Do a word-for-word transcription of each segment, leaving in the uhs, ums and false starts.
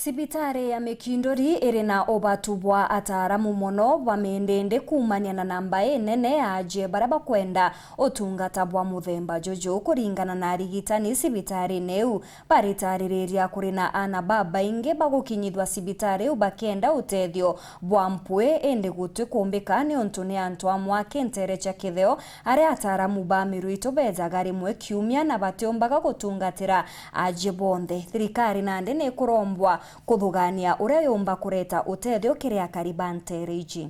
Cibitari ya Mikinduri iri na ubatu bwa ataaramu mono ba mindindi kuumania na namba inene ya ajie baria bakwenda utungata bwa muthemba juju. Kuringana na arigitani cibitarine iu, baritaririria kuri na aana babaingi bagukinyithua cibitari iu bakienda utethio bwa mpwi, indi guti kumbika niuntu ni antu amwe aki ntere cia kitheo aria ataaramu ba miruitu bejaga rimwe kiumia na batiumbaga gutungatira ajie bonthe. Thirikari nandi nikurombwa kuthugania uria yumba kureta utethio kiri akari ba ntere iji.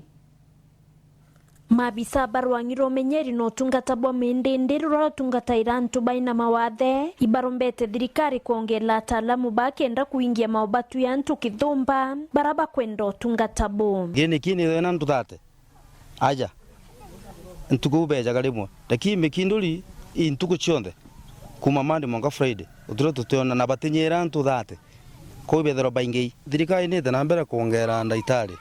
Maabisa barwang'ire umenyeri na utungata bwa mindindi ruria rutungataira antu baina mawathe, ibarombete thirikari kwongerera ataalamu ba kenda kuingia maubatu ya antu kithumba bara bakwenda utungata bu. Gini kini wena ntuthate aja ntuku bejaga rimwe, lakini Mikinduri i ntuku cionthe kuma Monday mwanka Friday utiro tutiona na batinyira ntuthate. Kou bethirwa baingi. Thirikari nite na mbere kwongera ndaitari,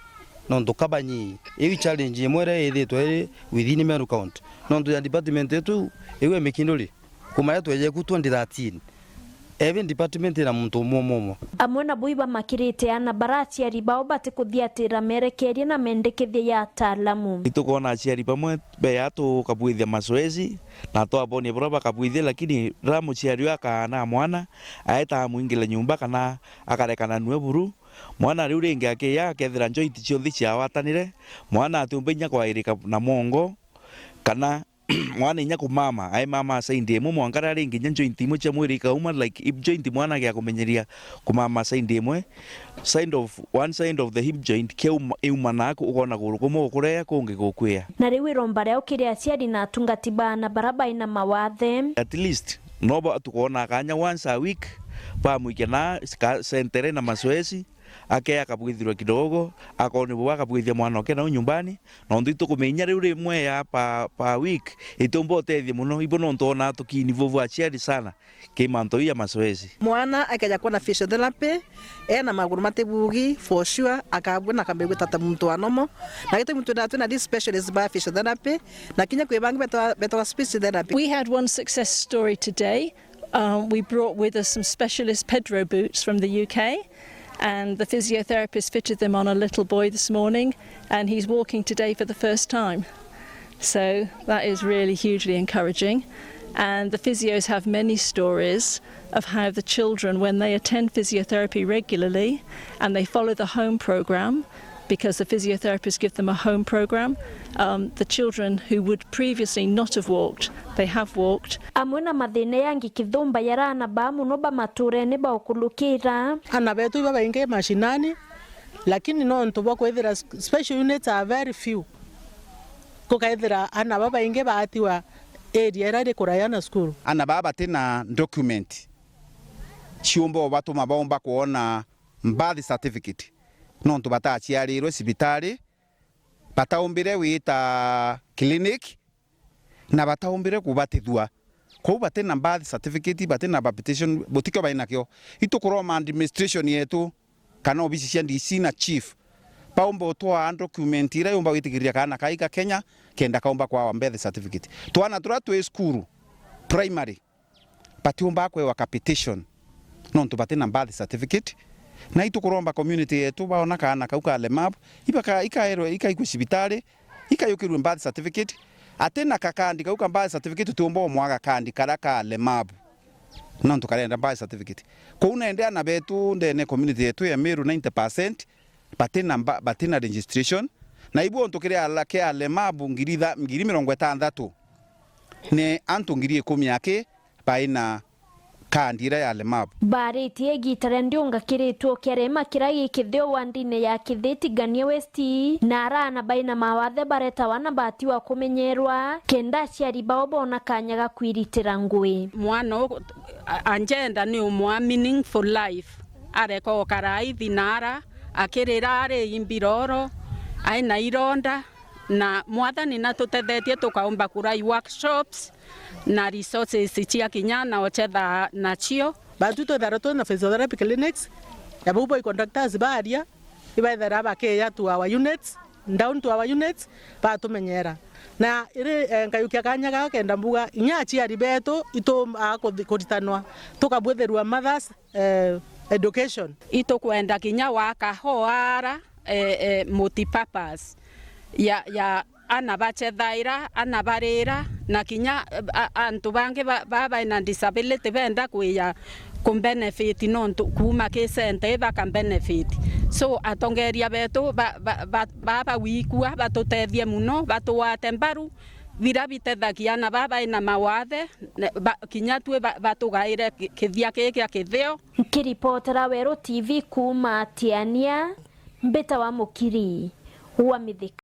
nontu kabanyi iu challenge imwe iria ithitwe iri within Meru County, nontu ya department yetu iu ya Mikinduri, kuma ya tweje ku twenty thirteen, every department ina muntu umwe umwe umwe. Amwe nabo ibamakirite ana bara aciari bao batikuthiatira merekeria na mendekethia ya ataalamu. Itukwona aciari bamwe beya tukabwithia mazoezi na twabonia buria bakabwithia, lakini riria muciari uyu akaana mwana, aeta amwingile nyumba kana akarekana nue buru. Mwana riu ringi akiya akethira joint cionthe ciawatanire, mwana atiumba inya kwairika na mwongo, kana mwana inya kumama, aimama side imwe mwanka riria ringi inya joint imwe cia mwiri ikauma, like hip joint mwana agia kumenyeria kumama side imwe, side of, one side of the hip joint kiauma, iuma naku ukona kuguru kumwe gukurea kungi gukwia. Na riu iromba riao kiri aciari na atungati ba ana bara baina mawathe. At least no ba tukoona kanya once a week, bamwikia na ka-, sentere na mazoezi, ake akabwithirwa kidogo, akonibwa akabwithia mwana oke nau nyumbani, nontu itukumenya riu rimwe ya per, per week, itiumba utethia mono, ibo nontu ona tukiinvolve aciari sana ki mantu iu ya mazoezi. Mwana akeja kwona physiotherapy, ena maguru matibugi, for sure, akabua na akambia gwita ta muntu wa normal. Na gitumi twina, twina these specialists ba physiotherapy, na kinya kwi bangi betwa, betwa speech therapy. We had one success story today. Um, we brought with us some specialist Pedro boots from the U K, and the physiotherapist fitted them on a little boy this morning, and he's walking today for the first time. So that is really hugely encouraging. And the physios have many stories of how the children, when they attend physiotherapy regularly and they follow the home programme, because the physiotherapists give them a home programme, um, the children who would previously not have walked, they have walked. Amwe na mathina yangi kithumba yara ana ba mono ba maturene baukulukira. Ana betu iba baingi mashinani, lakini nontu bwa kwithira s-, special units are very few, kukaithira ana babaingi baatiwa area iria iri kuraya na cukuru. Ana baa batina document ciumba ubatuma baumba kwona birth certificate, nontu bataciarirwe cibitari, bataumbire gwita clinic, na bataumbire kubatithua. Kou batina birth certificate, batina baptismal, butikio bainakio. Itukuroma administration yetu, kana obisi cia D C na chief, baumba utwaa document iria yumba gwitikiria kaana kai ga Kenya, kenda kaumba kwawa birth certificate. Twana turia twi cukuru, primary, batiumba kwewa capitation, nontu batina birth certificate. Na itukuromba community yetu, baona kaana kau ka lemavu, ibaka-, ikaerwe, ikaikwe cibitari, ikayukirwe birth certificate. Atina kakandi kau ka birth certificate, tutiumba umwaga kandi karia ka lemavu, nontu karenda birth certificate. Kou nende ana betu ndene community yetu ya Meru, ninety percent batina mba-, batina registration. Na ibu untu kiri ala-, ki alemavu ngiri tha-, ngiri mirongo itantatu, ni antu ngiri ikumi aki baina kandi iria ya alemavu. Baritie igita ria ndiungakiritwo kia rema kiria gi Kithio wandine ya Kithiti Ngania West, na ara ana baina mawathe baretawa na bati wa kumenyerwa, kenda aciari bao bona kanya ga kwiritira ngui. Mwana u-, a-, anjenda ni umwa meaningful life. Areka ukara i thinara, akirira ari imbiroro, aina ironda, na Mwathani natutethetie tukaumba kurai workshops na resources cia kinya na ochetha nacio. Batu twithara twina physiotherapy clinics, ya bau boy conductors baria, ibaithara bakiya to our units, down to our units, batumenyera. Na iri, eh, nkayukia kanya gaka kenda mbuga, inya aciari betu itu, a, kuthi-, kuritanwa, tukabwithirwa mothers, eh, Education. Itukwenda kinya waka hoara, eh, eh, multipurpose ya, ya ana bacethaira, ana barira, na kinya, eh, a-, antu bangi ba-, ba-, baina disability benda kwija ku benefit nontu kuuma ki sente ii baka benefit. So, atongeria betu ba-, ba-, ba-, baba wikua batutethie muno, batugwate mbaru, bira bitethagia ana baba baina mawathe, ne-, ba-, kinya twi ba-, batugaire ki-, kithia kii kia kithio. Nkiripotera Weru T V kuuma Tiania, mbita wa Mukiri wa Mithika.